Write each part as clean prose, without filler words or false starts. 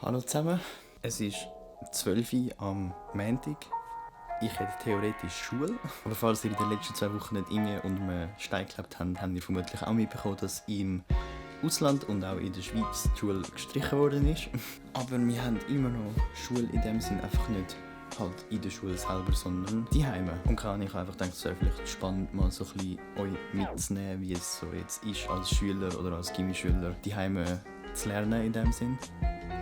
Hallo zusammen, es ist 12 Uhr am Montag. Ich hätte theoretisch Schule, aber falls ihr in den letzten 2 Wochen nicht irgendwie unter einem Stein gelebt habt, habt ihr vermutlich auch mitbekommen, dass im Ausland und auch in der Schweiz die Schule gestrichen worden ist. Aber wir haben immer noch Schule in dem Sinn, einfach nicht halt in der Schule selber, sondern die Heime. Und ich einfach gedacht, es wäre vielleicht spannend, mal so ein bisschen euch mitzunehmen, wie es so jetzt ist als Schüler oder als Gimmischüler, die Heime zu lernen in dem Sinn.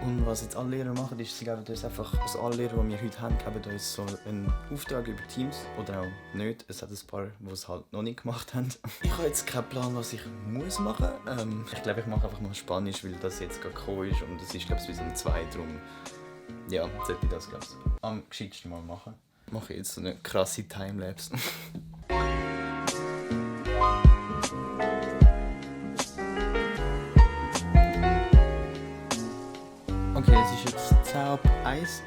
Und was jetzt alle Lehrer machen, ist, sie geben uns einfach, also alle Lehrer, die wir heute haben, geben uns so einen Auftrag über Teams oder auch nicht. Es hat ein paar, die es halt noch nicht gemacht haben. Ich habe jetzt keinen Plan, was ich muss machen muss. Ich glaube, ich mache einfach mal Spanisch, weil das jetzt gerade gekommen ist und es ist, glaube ich, bis um 2, darum ja, sollte ich das, glaube ich, am gescheitsten mal machen. Ich mache jetzt so eine krasse Timelapse. Okay, es ist jetzt 10 ab 1.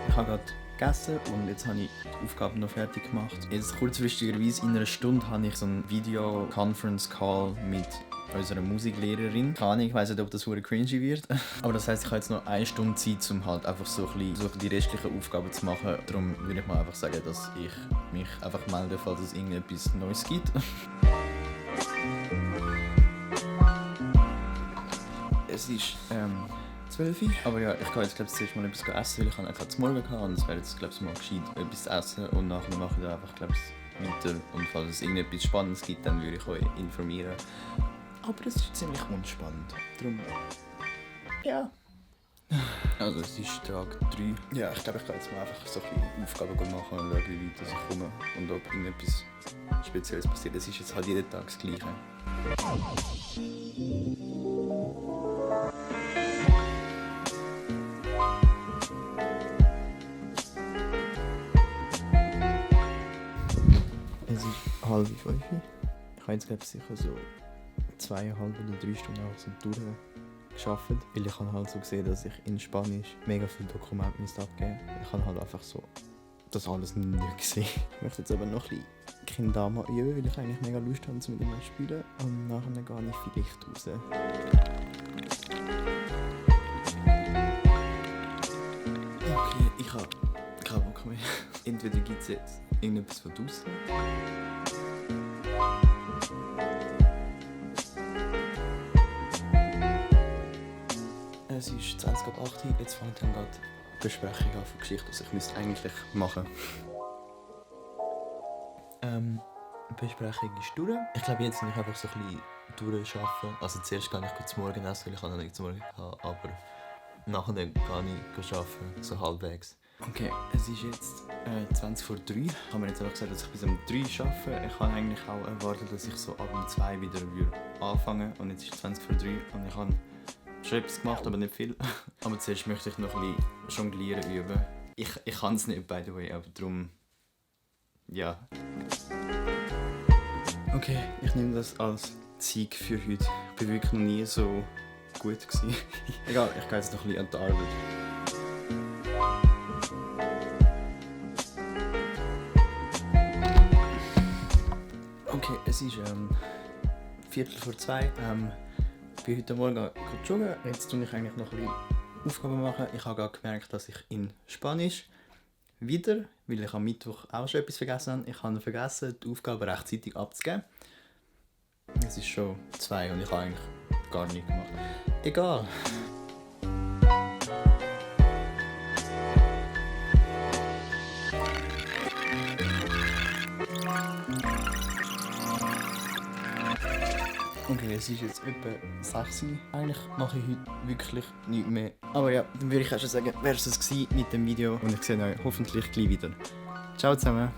Ich habe gerade gegessen und jetzt habe ich die Aufgabe noch fertig gemacht. Jetzt kurzfristigerweise in einer Stunde habe ich so einen Video-Conference-Call mit unserer Musiklehrerin. Keine Ahnung, ich weiss nicht, ob das verdammt cringy wird. Aber das heisst, ich habe jetzt noch 1 Stunde Zeit, um halt einfach so ein bisschen die restlichen Aufgaben zu machen. Darum würde ich mal einfach sagen, dass ich mich einfach melde, falls es irgendetwas Neues gibt. Es ist 12 Uhr. Aber ja, ich kann jetzt glaube ich zuerst mal etwas essen, weil ich habe gerade zu Morgen gehabt und es wäre jetzt glaube ich mal gescheit etwas zu essen und nachher mache ich dann einfach glaube ich weiter und falls es irgendetwas Spannendes gibt, dann würde ich euch informieren. Aber es ist ziemlich unspannend, darum ja. Also es ist Tag 3. Ja, ich glaube ich kann jetzt mal einfach so ein bisschen Aufgaben machen und schauen, wie weit ich komme und ob irgendetwas Spezielles passiert. Es ist jetzt halt jeden Tag das Gleiche. Es ist 4:30. Ich habe jetzt glaube ich sicher so 2,5 oder 3 Stunden auch so durchgearbeitet. Weil ich habe halt so gesehen, dass ich in Spanisch mega viele Dokumente abgeben musste. Ich habe halt einfach so das alles nicht gesehen. Ich möchte jetzt aber noch ein bisschen Kendama üben, weil ich eigentlich mega Lust habe, mit dem zu spielen. Und nachher gehe ich vielleicht raus. Okay, ich habe keinen Bock mehr. Entweder gibt es jetzt irgendetwas von draussen. Es ist 20 ab 8 Uhr, jetzt fängt dann gerade die Besprechung an von Geschichte, was ich müsste eigentlich machen. Die Besprechung ist durch. Ich glaube, jetzt muss ich einfach so ein bisschen durcharbeiten. Also zuerst gehe ich zum Morgen essen, weil ich noch nicht zum Morgen hatte, aber nachher gehe ich arbeiten, so halbwegs. Okay, es ist jetzt 20 vor 3. Ich habe mir jetzt einfach gesagt, dass ich bis um 3 arbeite. Ich habe eigentlich auch erwartet, dass ich so ab um 2 wieder anfangen würde. Und jetzt ist 20 vor 3 und ich habe schon etwas gemacht, aber nicht viel. Aber zuerst möchte ich noch ein bisschen jonglieren üben. Ich kann es nicht, by the way, aber darum ja. Okay, ich nehme das als Sieg für heute. Ich war wirklich noch nie so gut gewesen. Egal, ich gehe jetzt noch ein bisschen an die Arbeit. Okay, es ist 2:15. Ich bin heute Morgen joggen. Jetzt tue ich eigentlich noch ein bisschen Aufgaben machen. Ich habe gerade gemerkt, dass ich in Spanisch wieder, weil ich am Mittwoch auch schon etwas vergessen habe. Ich habe vergessen, die Aufgabe rechtzeitig abzugeben. Es ist schon 2 und ich habe eigentlich gar nichts gemacht. Egal. Okay, es ist jetzt etwa 6 Uhr. Eigentlich mache ich heute wirklich nichts mehr. Aber ja, dann würde ich auch schon sagen, wäre es mit dem Video und ich sehe euch hoffentlich gleich wieder. Ciao zusammen.